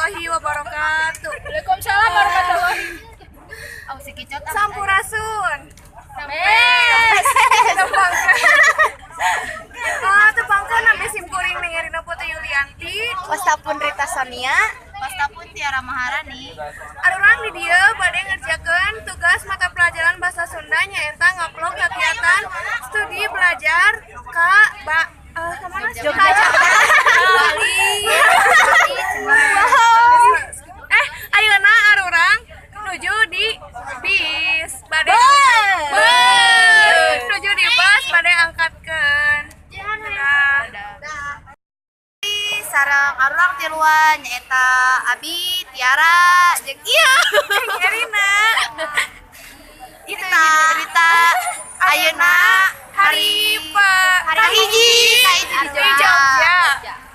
warahmatullahi wabarakatuh. Waalaikumsalam warahmatullahi. Oh, si kicot. Sampurasun. Tepangkeun nami simkuring Ning Erina Putri Yulianti, wastapun Rita Sonia, wastapun Tiara Maharani. Arurang di dieu bade ngerjakeun tugas mata pelajaran bahasa Sunda nyaeta ngupload kegiatan studi belajar ka ba kemana? Jogja. Bali. Ayeuna arurang nuju di bis bade nuju di bus bade angkatkeun. Sareng arurang tiluan nyaeta Abi, Tiara, jeung ieu Erina. Rita, Rita. Ayeuna hari hiji di Jogja.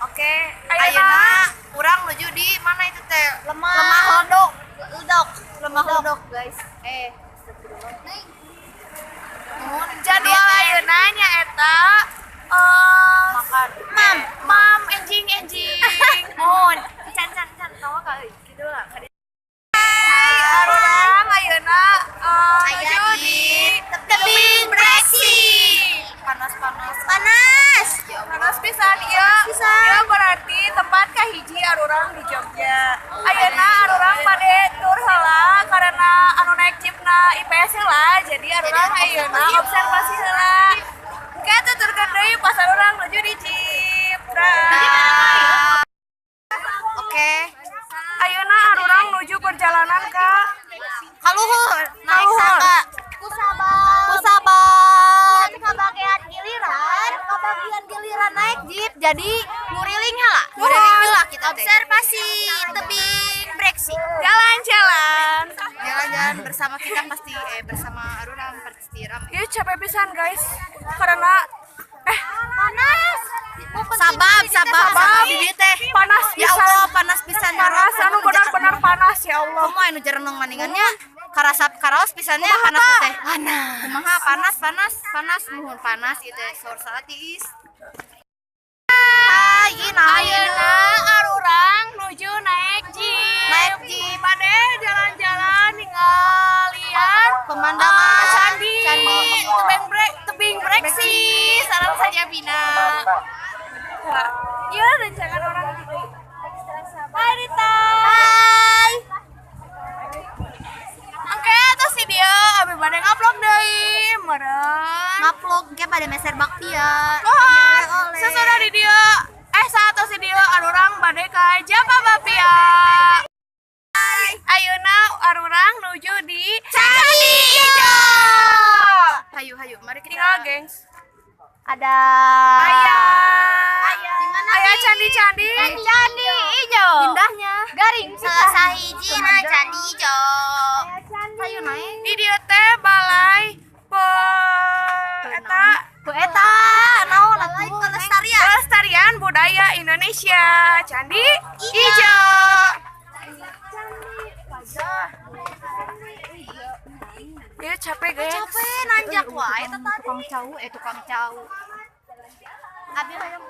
Oke, ayeuna urang nuju di mana itu teh? Lemah Ledok. Lemah Ledok, guys. Jadwal ayeuna nyaeta makan. Mam enjing. Mohon. Can tawa ka euy. Kitu lah. Arurang ayeuna nuju di tebing Breksi. Panas. Panas pisan ieu. Ieu berarti tempat kahiji arurang di Jogja. Ayeuna arurang bade tur heula karena anu naik jeepna IPS heula, jadi arurang ayeuna observasi heula. Engke tuturkeun deui pas arurang nuju di jeep. Oke. Ayeuna arurang nuju perjalanan ka Kaluhur, naik sangka. Kusabab. Kabagian giliran naik jeep jadi nguriling heula. Nguriling heula kita teh. Observasi tebing Breksi. Jalan-jalan. Jalan-jalan bersama kita pasti bersama arurang pasti ramai. Ieu capek pisan guys karena panas. Sabab di teh panas pisan. Ya Allah, panas pisan. Panas anu benar-benar panas ya Allah. Kumaha anu jerenong maningannya? Karasap karaos pisannya panas teh. Panas. Kumaha panas muhun panas ieu teh saur saatiis. Ayeuna arurang nuju naik jeep. Naik jeep bade jalan-jalan ningalian pemandangan candi tebing Breksi sareng sajabina. Iya rencangan orang gitu. Hai Rita. Hai. Oke, atas si dia abi bade ngupload deui meureun. Ngupload ge bade meser bakpia. Mohon sesudah di dia saat si dia arurang bade ka Japa Bapia. Ayeuna arurang nuju di Candi Ijo. Hayu mari kita tinggal gengs. Ada ayah. Ayah candi-candi. Candi Ijo. Indahnya. Garing. Sahijina Candi Ijo. Hayu naik. Di dieu teh balai eta naon atuh kelestarian budaya Indonesia. Candi Ijo. Ya capek guys. Capek nanjak wae eta tadi. Tukang cau. Abi hayang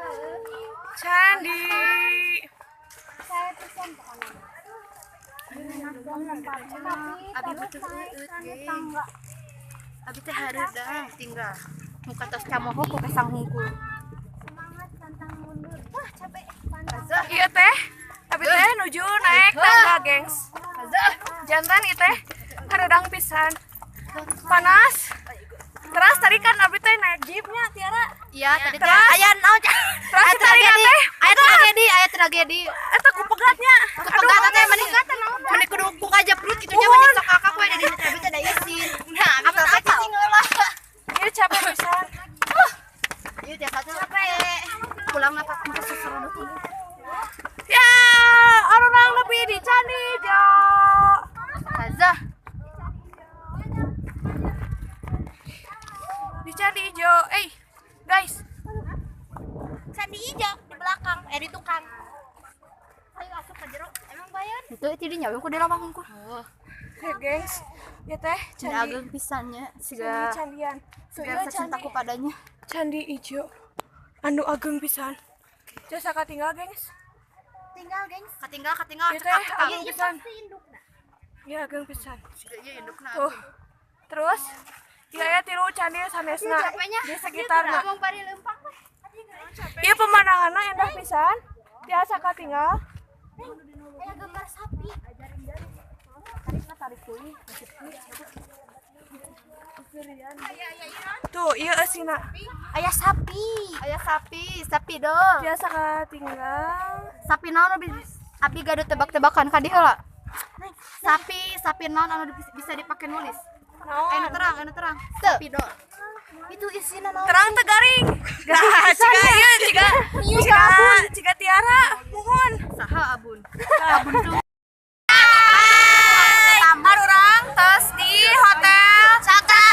candi. Saya pisan pokoknya. Abi betul geng. Abi teh hareudang tinggal. Muka tos camoho ku kesang hungkul. Semangat pantang mundur. Wah, capek. Iya teh. Abi teh nuju naik tangga, gengs. Jantan ieu teh hareudang pisan. Panas. Terus tadi kan abi teh naik jeepnya Tiara. Iya, tadi teh aya naon? Terus tragedi. Aya tragedi. Eta ku pegatnya. Ku pegat teh meni meni kudu ku kajeprut kitu nya meni sok akak we di abi teh da isin. Nah, abi teh cicing heula. Ieu capek pisan. Ieu tiasa capek. Pulang na pak mah susu. Ya, arurang lebih di Candi Ijo. Azah. Di Candi Ijo, guys. Candi Ijo di belakang, di tukang. Ayo asup ka jero. Emang bayar? Itu ti dinya we ku di lawang hungkul. Oke, gengs. Ya teh, candi. Ageng pisannya, siga candian. Siga cintaku padanya. Candi Ijo. Anu ageng pisan. Jasa katinggal, gengs. Katinggal, gengs. Katinggal Ieu teh ageung pisan. Ya ageung pisan. Ieu indukna. Tuh. Terus ieu aya 3 candi sanesna di sekitarna. Ngomong bari leumpang mah. Ieu pemandanganna endah pisan. Tiasa katinggal. Aya gambar sapi. Tuh, ieu eusina. Aya sapi. Aya sapi, sapi dong. Tiasa katinggal. Sapi naon abi gaduh tebak-tebakan ka dieu heula. Sapi naon anu bisa dipake nulis. Naon? Anu terang. Sapi dong. Itu isina naon? Terang tegaring. Gah, ciga ieu ciga Tiara, muhun. Saha abun? Abun tuh. Arurang tos di hotel Cakra.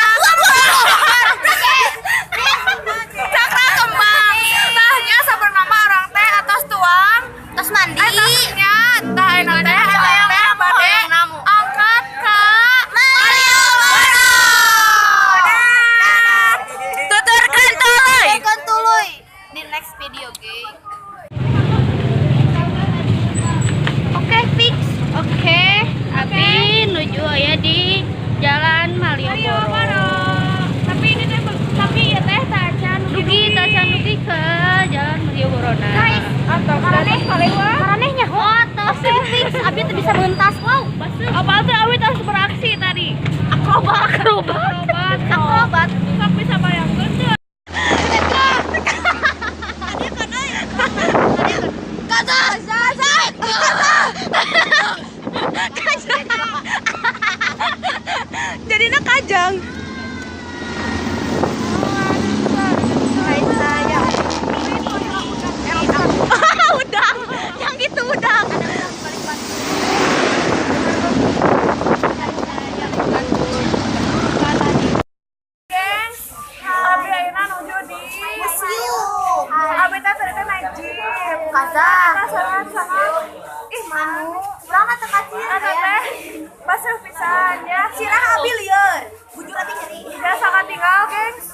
Cakra Kemang. Tahnya sabernama orang teh atos tuang, Tos mandi. Atasnya tah enak teh teh bade angkat ka Malioboro. Tuturkeun tuluy. Tuturkeun tuluy. Di next video, geng. Oke, fix. Oke, abi nuju aya di Jalan Malioboro. Tapi ini teh tapi ieu teh tacan Dugi ke Jalan Malioboro na. Guys, atau maraneh nya. Oh, tos Fix, abi teu bisa mentas. Wow, baseuh. Apal teh abi tos beraksi tadi. Akrobat. Akrobat. Sok bisa bayangkeun teu? Jadina kajang. Udang, yang itu udang. Gengs, abi ayeuna nuju di Museum. Abi teh tadi teh naik jeep. Kaza. Ih, manu. Urang mah teu kacir. Eta teh baseuh pisan ya. Sirah abi lieur. Bujur abi nyeri. Biasa katinggal, gengs.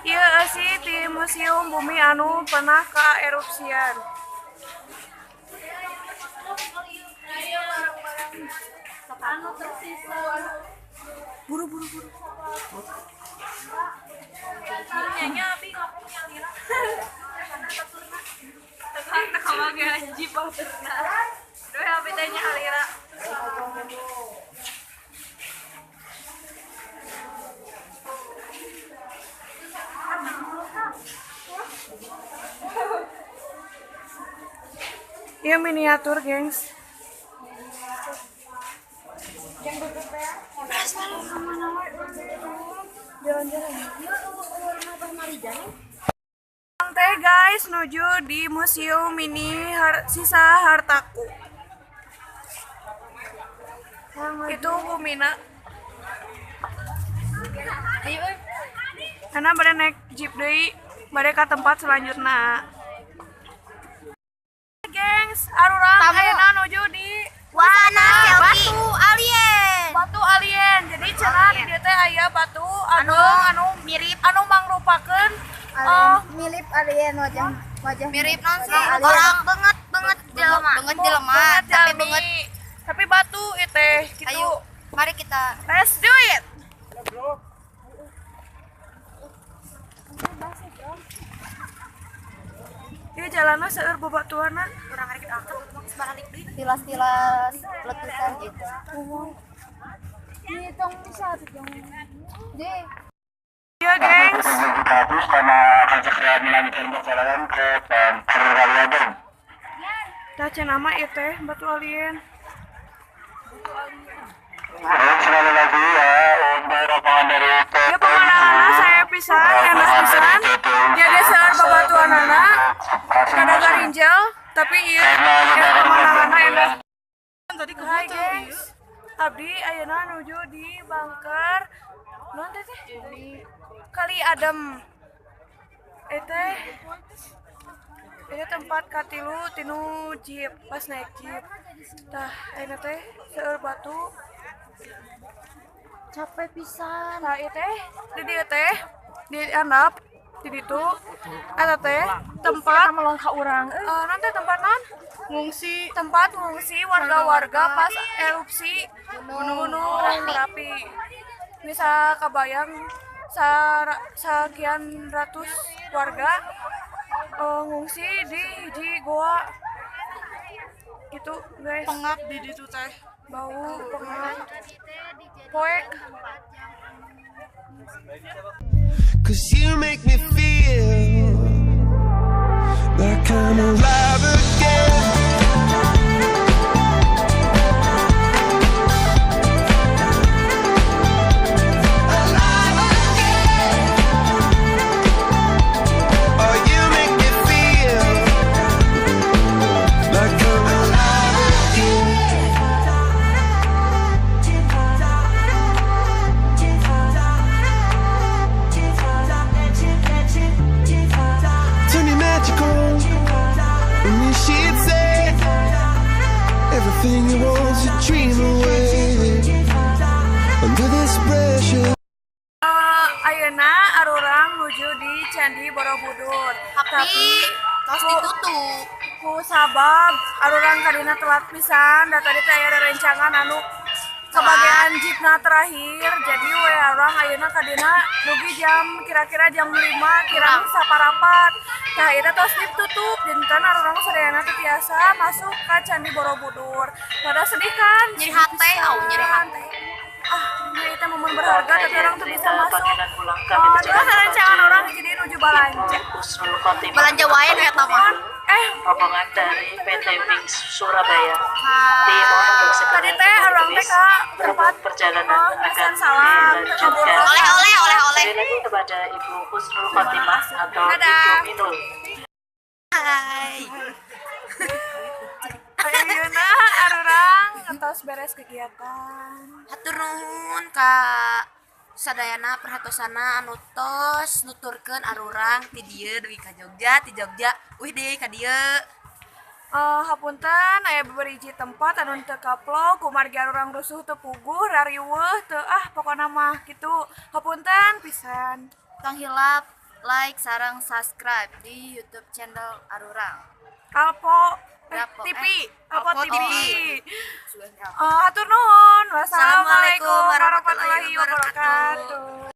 Ieu eusi ti Museum Bumi anu pernah kaerupsian. Buru buru buru. Iya miniatur, gengs. Jalan-jalan. Teh guys, nuju di Museum Mini Sisa Hartaku. Itu Bumina. Karena bade naik jeep deui, bade ka tempat selanjutnya. Gengs, arurang ayeuna nuju di Wahana selfie. Batu alien. Batu alien. Jadi cenah di dieu teh aya batu anu mirip anu mangrupakeun mirip alien wajah mirip non sih orang banget jelema. Banget jelema, tapi banget tapi batu ieu teh gitu. Ayo, mari kita let's do it. Ieu jalanna seueur bebatuanna. Urang arek angkat balik deui. Tilas-tilas letusan gitu. Iya, gengs. Tah cenah mah ieu teh batu alien. Ya pemandanganna saya pisan, enak pisan. Ya geus seueur babatuanana. Kada garinjel, tapi ieu pemandanganna enak. Hai gengs. Abdi ayeuna nuju di bunker naon teh teh? Kali Adem. Teh Ini tempat katilu tinu jeep pas naik jeep. Tah ayeuna teh seueur batu. Capek pisan. Nah ieu teh di dieu teh di handap di ditu eta teh tempat melong ka urang. Nanti tempat non Ngungsi tempat ngungsi warga-warga pas erupsi Gunung Merapi. Bisa kebayang sekian ratus warga ngungsi di hiji goa gitu guys. Pengap di ditu teh. Bau pengap. Poek. Cause you make me feel like I'm alive again. Alive again. Oh, you make me feel like I'm alive again. Turn me magical. And you should say everything you want to dream away. Under this pressure. Ayeuna arurang nuju di Candi Borobudur. Tapi tos ditutup. Ku sabab arurang kadina telat pisan da tadi teh aya rencangan anu kebagian jeepna terakhir, jadi we arurang ayeuna kadina dugi jam kira-kira jam 5 kirang saparapat. Tah eta tos ditutup dinten arurang sadayana teu tiasa masuk ka Candi Borobudur. Pada sedih kan? Nyeri hate, au nyeri hate. Ah, ini teh momen berharga tapi orang tuh bisa masuk. Pulang kami Oh, terus rencangan orang jadi nuju balanja. Husnul Khotimah. Belanja wae nu eta mah. Rombongan dari PT Wings Surabaya. Dimohon untuk segera Tadi teh orang teh ka tempat perjalanan oh, akan pesan salam. dilanjutkan. Oleh-oleh, oleh-oleh. Sekali lagi kepada Ibu Husnul Khotimah atau Dadah. Ibu Minul. Hai. Ayeuna arurang entos beres kegiatan. Hatur nuhun ka sadayana perhatosana anu tos nuturkeun arurang ti dieu dugi ka Jogja, ti Jogja uih deui ka dieu. Hapunten aya beberapa tempat anu teu kaplok kumargi arurang rusuh teu puguh rariweuh teu ah pokona mah kitu. Hapunten pisan. Tong hilap like sareng subscribe di YouTube channel Arurang. Alpo Alpo, TV, Alpo Alpo TV. TV. Hatur nuhun. Wassalamualaikum Assalamualaikum warahmatullahi warahmatullahi wabarakatuh.